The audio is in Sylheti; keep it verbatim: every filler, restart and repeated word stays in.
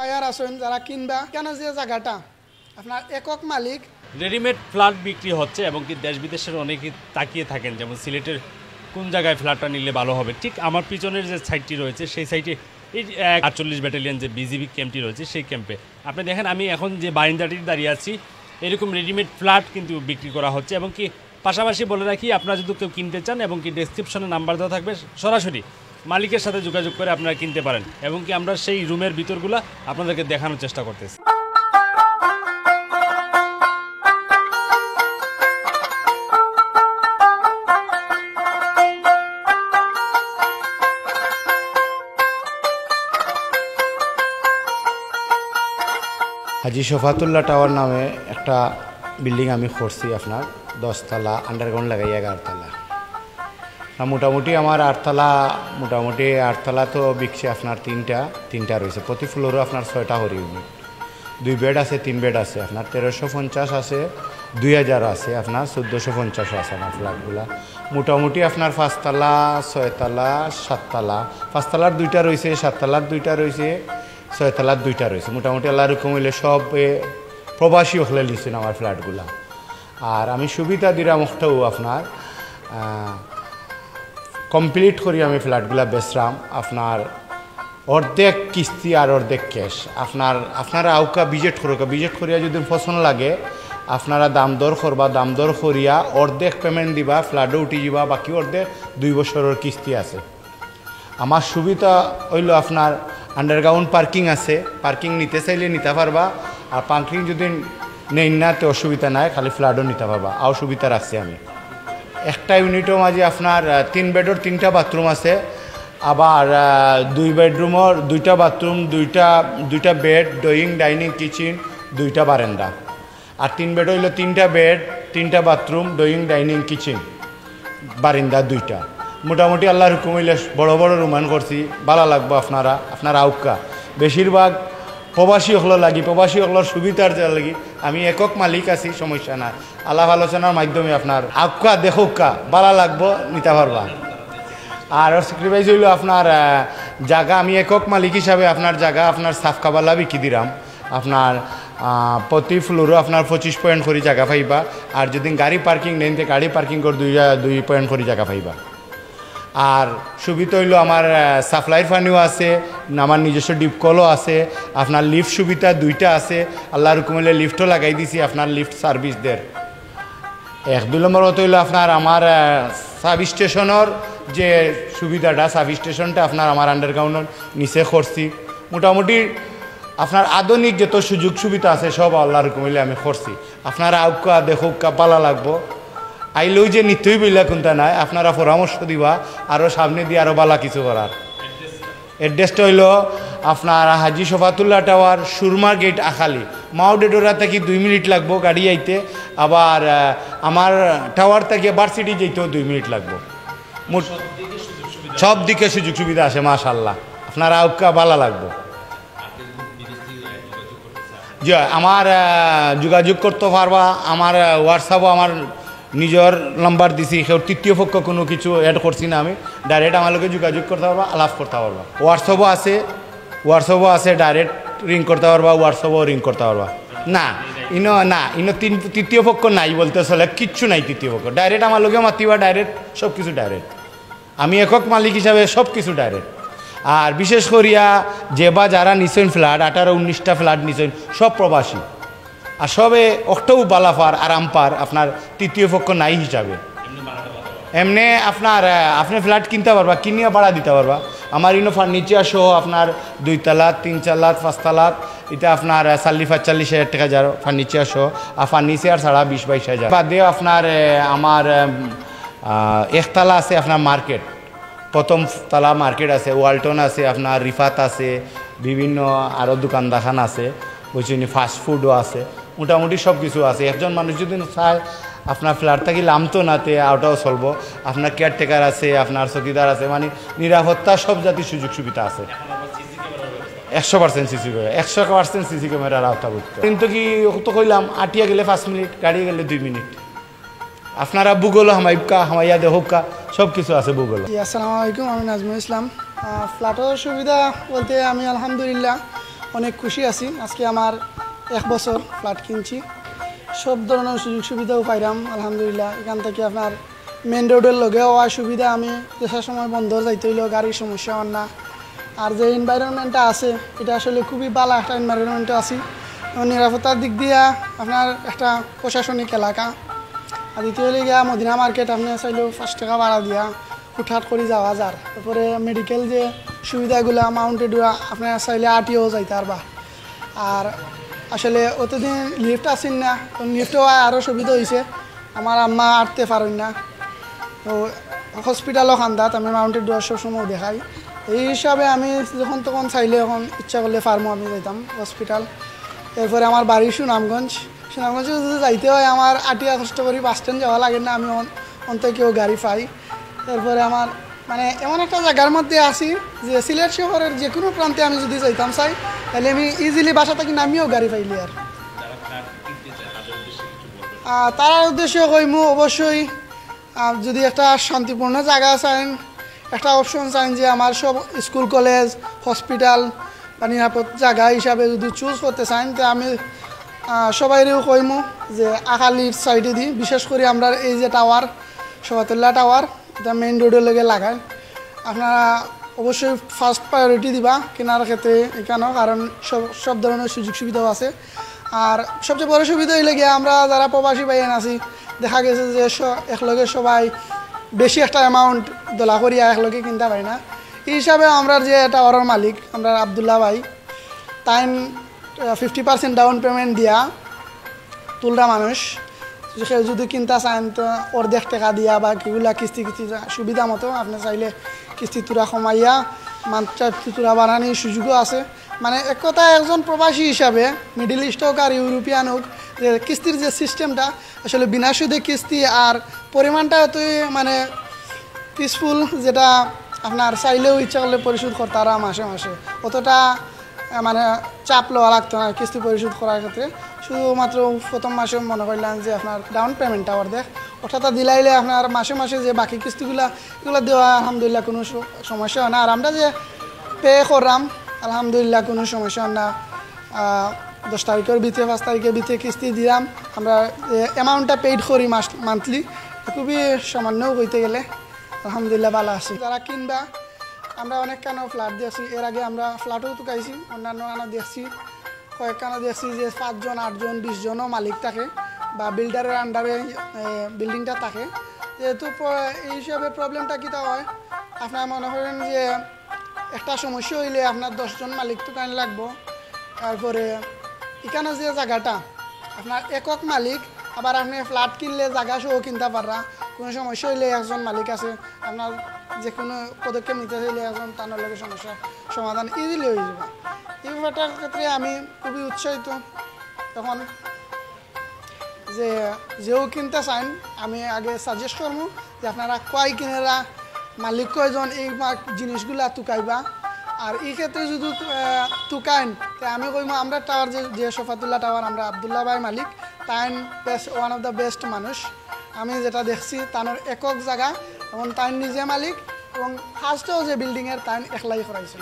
বায়ার আছেন যারা কিনবা, কেন যে জায়গাটা আপনার একক মালিক। রেডিমেড ফ্ল্যাট বিক্রি হচ্ছে এবং কি দেশ বিদেশের অনেকেই তাকিয়ে থাকেন, যেমন সিলেটের কোন জায়গায় ফ্ল্যাটটা নিলে ভালো হবে। ঠিক আমার পিছনের যে সাইটটি রয়েছে, সেই সাইটে এই আটচল্লিশ ব্যাটালিয়ন যে বিজিবি ক্যাম্পটি রয়েছে, সেই ক্যাম্পে আপনি দেখেন, আমি এখন যে বারিন্দাটিতে দাঁড়িয়ে আছি, এরকম রেডিমেড ফ্ল্যাট কিন্তু বিক্রি করা হচ্ছে। এবং কি পাশাপাশি বলে রাখি, আপনারা যদি কেউ কিনতে চান এবং কি ডেসক্রিপশনে নাম্বার দেওয়া থাকবে, সরাসরি মালিকের সাথে যোগাযোগ করে আপনারা কিনতে পারেন। এবং কি আমরা সেই রুমের ভিতরগুলা আপনাদেরকে দেখানোর চেষ্টা করতেছি। হাজী শফাতুল্লাহ টাওয়ার নামে একটা বিল্ডিং আমি করছি আপনার দশতলা, আন্ডারগ্রাউন্ড লাগাই এগারোতলা। আর মোটামুটি আমার আটতলা, মোটামুটি আটতলা তো বিকছে আপনার তিনটা, তিনটা রয়েছে, প্রতি ফ্লোরও আপনার ছয়টা করে ইউনিট। দুই বেড আছে, তিন বেড আছে, আপনার তেরোশো পঞ্চাশ আছে, দুই হাজার আছে, আপনার চোদ্দোশো পঞ্চাশ আছে আমার ফ্ল্যাটগুলা। মোটামুটি আপনার পাঁচতলা, ছয়তলা, সাততলা, পাঁচতলার দুইটা রয়েছে, সাততলার দুইটা রয়েছে, ছয়তলার দুইটা রয়েছে। মোটামুটি আল্লাহর হুকুম হইলে সব এ, প্রবাসী হকলে নিছেন আমার ফ্ল্যাটগুলা। আর আমি সুবিধা দিরাম অখটাও আপনার কমপ্লিট করি আমি ফ্ল্যাটগুলা বেচরাম আপনার অর্ধেক কিস্তি আর অর্ধেক ক্যাশ। আপনার আপনারা আউক্কা ভিজিট করুক্কা, ভিজিট করিয়া যদি পছন্দ লাগে আপনারা দাম দর করবা, দাম দর করিয়া অর্ধেক পেমেন্ট দিবা, ফ্ল্যাটও উঠি যাবা, বাকি অর্ধেক দুই বছরের কিস্তি আছে। আমার সুবিধা হইল আপনার আন্ডারগ্রাউন্ড পার্কিং আছে, পার্কিং নিতে চাইলে নিতে পারবা, আর পার্কিং যদি নেই না তো অসুবিধা নাই, খালি ফ্ল্যাটও নিতে পারবা, আও সুবিধা রাখছি আমি। একটা ইউনিটর মাঝে আপনার আহ, তিন বেডর তিনটা বাথরুম আছে, আবার আহ, দুই বেডরুমর দুইটা বাথরুম, দুইটা দুইটা বেড, ড্রয়িং, ডাইনিং, কিচেন, দুইটা বারান্দা। আর তিন বেড হইল তিনটা বেড, তিনটা বাথরুম, ড্রয়িং, ডাইনিং, কিচেন, বারিন্দা দুইটা। মোটামুটি আল্লাহর হুকুম হইলে বড় বড় রুমান করছি, ভালা লাগবো আপনারা, আপনারা আউক্কা। বেশিরভাগ প্রবাসী হকলর লাগি, প্রবাসী হকলর সুবিধার যে লাগি আমি একক মালিক আছি, সমস্যা নাই। আলাপ আলোচনার মাধ্যমে আপনার আউক্কা দেখউক্কা ভালা লাগবো, নিতে পারবা। আর স্যাক্রিফাইস হইল আপনার আহ, জায়গা, আমি একক মালিক হিসাবে আপনার জায়গা আপনার সাফকাবালা বিকি দিরাম। আপনার আহ, প্রতি ফ্লোরও আপনার পঁচিশ পয়েন্ট করি জায়গা পাইবা। আর যদি গাড়ি পার্কিং নেন, তে গাড়ি পার্কিং করে দুই দুই পয়েন্ট করি জায়গা পাইবা। আর সুবিধা হইল আমার সাপ্লাইর পানিও আছে, আমার নিজস্ব ডিপ কলও আছে, আপনার লিফট সুবিধা দুইটা আছে। আল্লাহর হুকুম হইলে লিফটও লাগাই দিছি, আপনার লিফট সার্ভিস দের। এক দুই নম্বর কথা হইল আপনার আমার সাব স্টেশনের যে সুবিধাটা, সাব স্টেশনটা আপনার আমার আন্ডারগ্রাউন্ডর নিচে করছি। মোটামুটি আপনার আধুনিক যত সুযোগ সুবিধা আছে সব আল্লাহর হুকুম হইলে আমি করছি। আপনারা আউক্কা দেখউক্কা ভালা লাগবো। আইলেও যে নিতেই বইলা কোনটা নাই, আপনারা পরামর্শ দিবা, আরও সামনে দিয়ে আরও ভালা কিছু করার। অ্যাড্রেসটা হইল আপনার হাজী শফাতুল্লাহ টাওয়ার, সুরমা গেট, আখালি। মাও ডেডোরা থাকি দুই মিনিট লাগবো গাড়ি আইতে। আবার আহ, আমার টাওয়ার থাকি ভার্সিটি যাইতেও দুই মিনিট লাগবো। মোট সব দিকে সুযোগ সুবিধা আছে, মাশাআল্লাহ। আপনারা আউক্কা ভালা লাগবো। জি, আমার আহ, যোগাযোগ করতে পারবা। আমার আহ, হোয়াটসঅ্যাপও আমার নিজের নাম্বার দিছি, কেউ তৃতীয় পক্ষ কোনো কিছু অ্যাড করছি না আমি। ডাইরেক্ট আমার লগে যোগাযোগ করতে পারবা, আলাপ করতে পারবা। হোয়াটসঅ্যাপও আছে, হোয়াটসঅ্যাপও আছে, ডাইরেক্ট রিং করতে পারবা, হোয়াটসঅ্যাপও রিং করতে পারবা। না, ইনো না, ইনো তিন তৃতীয় পক্ষ নাই বলতে চলে, কিচ্ছু নাই তৃতীয় পক্ষ। ডাইরেক্ট আমার লগে মাতিবা, ডাইরেক্ট সব কিছু ডাইরেক্ট। আমি একক মালিক হিসাবে সব কিছু ডাইরেক্ট। আর বিশেষ করিয়া যে বা যারা নিছেন ফ্ল্যাট, আঠারো উনিশটা ফ্ল্যাট নিছেন, সব প্রবাসী। আর সবে অখটাও ভালা পার, আরাম পার, আপনার তৃতীয় পক্ষ নাই হিসাবে। এমনি আপনার আহ, আপনি ফ্ল্যাট কিনতে পারবা, কিনিয়া ভাড়া দিতে পারবা। আমার ইনো ফার্নিচার সহ আপনার দুই তালাত, তিন তালাত, পাঁচ তালাত, এটা আপনার আহ, চাল্লিশ পাঁচচল্লিশ হাজার টাকা যার ফার্নিচার সহ। আর ফার্নিচার ছাড়া বিশ বাইশ হাজার বাদে আপনার আহ, আমার আহ, আহ, একতলা আছে আপনার মার্কেট, প্রথম তালা মার্কেট আছে, ওয়ালটন আছে, আপনার রিফাত আছে, বিভিন্ন আরও দোকান দাখান আছে, বুঝছেন, ফাস্ট ফুডও আছে, মোটামুটি সব কিছু আছে। একজন মানুষ যদি চায় আপনার ফ্ল্যাট থাকি লামতো না, তে ওটাও চলবো। আপনার কেয়ারটেকার আছে, আপনার চকিদার আছে, মানে নিরাপত্তা সব জাতির সুযোগ সুবিধা আছে। একশো পার্সেন্ট সিসি ক্যামেরা, একশো পার্সেন্ট সিসি ক্যামেরার আওতাভুক্ত। কিন্তু কি, তো কইলাম, আটিয়া গেলে পাঁচ মিনিট, গাড়ি গেলে দুই মিনিট। আপনারা ভূগোলও হামাইবকা, হামাইয়া দেখউক্কা, সব কিছু আছে ভূগোল। জি, আসসালামু আলাইকুম, আমি নাজমুল ইসলাম। আহ, ফ্ল্যাটের সুবিধা বলতে আমি আলহামদুলিল্লাহ অনেক খুশি আছি। আজকে আমার এক বছর ফ্ল্যাট কিনছি, সব ধরনের সুযোগ সুবিধাও পাইলাম আলহামদুলিল্লাহ। এখান থেকে আপনার মেইন রোডের লগে হওয়ার সুবিধা, আমি যেসার সময় বন্দর যাইতে হইলেও গাড়ির সমস্যা হয় না। আর যে এনভায়রনমেন্টটা আছে, এটা আসলে খুবই ভালো একটা এনভায়রনমেন্টে আছি। এবং নিরাপত্তার দিক দিয়া আপনার একটা প্রশাসনিক এলাকা। আর দ্বিতীয় হইলে গিয়া মদিনা মার্কেট, আপনি চাইলেও পাঁচ টাকা ভাড়া দিয়া হুটহাট করে যাওয়া যার। তারপরে মেডিকেল যে সুবিধাগুলা, মাউন্টেড আপনার চাইলে আটিও যাইতে পারবা। আর আসলে অতদিন লিফট আসেন না, তো লিফটও আরও সুবিধা হয়েছে। আমার আম্মা আটতে পারেন না, তো হসপিটালও কান্দাত, আমি মাউন্টেড সবসময় দেখাই। এই হিসাবে আমি যখন তখন চাইলে এখন ইচ্ছা করলে ফার্মও আমি যাইতাম হসপিটাল। এরপরে আমার বাড়ি সুনামগঞ্জ। সুনামগঞ্জে যদি যাইতে হয়, আমার আটিয়া কষ্ট করি বাস স্ট্যান্ড যাওয়া লাগে না, আমি অন- অন্তত কেউ গাড়ি পাই। এরপরে আমার মানে এমন একটা জায়গার মধ্যে আছি যে সিলেট শহরের যে কোনো প্রান্তে আমি যদি যাইতাম চাই, তাহলে আমি ইজিলি বাসা থাকি নামিয়েও গাড়ি পাইলি আর। আহ, তারার উদ্দেশ্যে কইমু অবশ্যই, আহ, যদি একটা শান্তিপূর্ণ জায়গা চাইন, একটা অপশন চাইন যে আমার সব স্কুল, কলেজ, হসপিটাল বা নিরাপদ জায়গা হিসাবে যদি চুজ করতে চাইন, তো আমি আহ, সবাইরেও কইমু যে আখালির সাইডে দি, বিশেষ করে আমরা এই যে টাওয়ার, শফাতুল্লাহ টাওয়ার, এটা মেইন রোডের লগে লাগায়। আপনারা অবশ্যই ফার্স্ট প্রায়োরিটি দিবা কেনার ক্ষেত্রে এখানেও, কারণ সব সব ধরনের সুযোগ সুবিধাও আছে। আর সবচেয়ে বড় সুবিধা হইলে গিয়ে আমরা যারা প্রবাসী ভাইয়ান আছি, দেখা গেছে যে স- একলগে সবাই বেশি একটা অ্যামাউন্ট দলা করিয়া একলগে কিনতে পারি না। এই হিসাবে আমরা যে টাওয়ারের মালিক, আমরা আবদুল্লাহ ভাই, তাইন ফিফটি পার্সেন্ট ডাউন পেমেন্ট দিয়া তুলরা মানুষ। কেউ যদি কিনতে চান, তো অর্ধেক টাকা দিয়া বা কিগুলা কিস্তি কিস্তি সুবিধা মতো আপনি চাইলে কিস্তি তুরা কমাইয়া মান্থলি তুরা বানানির সুযোগও আছে। মানে এক কথা, একজন প্রবাসী হিসাবে মিডল ইস্ট হোক আর ইউরোপিয়ান হোক, যে কিস্তির যে সিস্টেমটা, আসলে বিনা সুদে কিস্তি আর পরিমাণটা অতই মানে পিসফুল, যেটা আপনার চাইলেও ইচ্ছা করলে পরিশোধ করতে পারা মাসে মাসে, অতটা আহ, মানে চাপ লওয়া লাগতো না কিস্তি পরিশোধ করার ক্ষেত্রে। শুধুমাত্র প্রথম মাসে মনে করলেন যে আপনার ডাউন পেমেন্টটা অর্ধেক, অর্থাৎ দিলাইলে আপনার মাসে মাসে যে বাকি কিস্তিগুলা, এগুলো দেওয়া আলহামদুলিল্লাহ কোনো স- সমস্যা হয় না। আর আমরা যে পে করলাম আলহামদুলিল্লাহ কোনো সমস্যা হয় না। আহ, দশ তারিখের ভিতরে, পাঁচ তারিখের ভিতরে কিস্তি দিলাম। আমরা অ্যামাউন্টটা পেইড করি মাস মান্থলি, খুবই সামান্য হইতে গেলে আলহামদুলিল্লাহ ভালো আছি। যারা কিনবা, আমরা অনেক কানো ফ্ল্যাট দেখছি, এর আগে আমরা ফ্ল্যাটও তুকাইছি, অন্যান্য কানো দেখছি, কয়েক কানো দেখছি যে পাঁচজন, আটজন, বিশ জনও মালিক থাকে বা বিল্ডারের আন্ডারে বিল্ডিংটা থাকে। যেহেতু প- এই হিসাবে প্রবলেমটা কিতা হয়, আপনারা মনে করেন যে একটা সমস্যা হইলে আপনার দশজন মালিক তুকান লাগবো। তারপরে এখানে যে জায়গাটা আপনার একক মালিক, আবার আপনি ফ্ল্যাট কিনলে জায়গা সহ কিনতে পাররা, কোনো সমস্যা হইলে একজন মালিক আছে, আপনার যে কোনো পদক্ষেপ নিতে চাইলে একজন তার লগে সমস্যা সমাধান ইজিলি হয়ে যাবে। এই ব্যাপারটার ক্ষেত্রে আমি খুবই উৎসাহিত। এখন যে যেও কিনতে চান, আমি আগে সাজেস্ট করবো যে আপনারা কয় কিনেরা, মালিক কয়জন এই মা- জিনিসগুলা তুকাইবা। আর এই ক্ষেত্রে যদি তু- আহ, তুকাইন, তে আমি কইমু আমরা টাওয়ার যে যে শফাতুল্লাহ টাওয়ার, আমরা আবদুল্লাহ ভাই মালিক, তাইন best, one of the best মানুষ। আমি যেটা দেখছি তানোর একক জায়গা এবং তাইন নিজে মালিক এবং ফার্স্টেও যে বিল্ডিংয়ের তাইন একলাই করাইছে।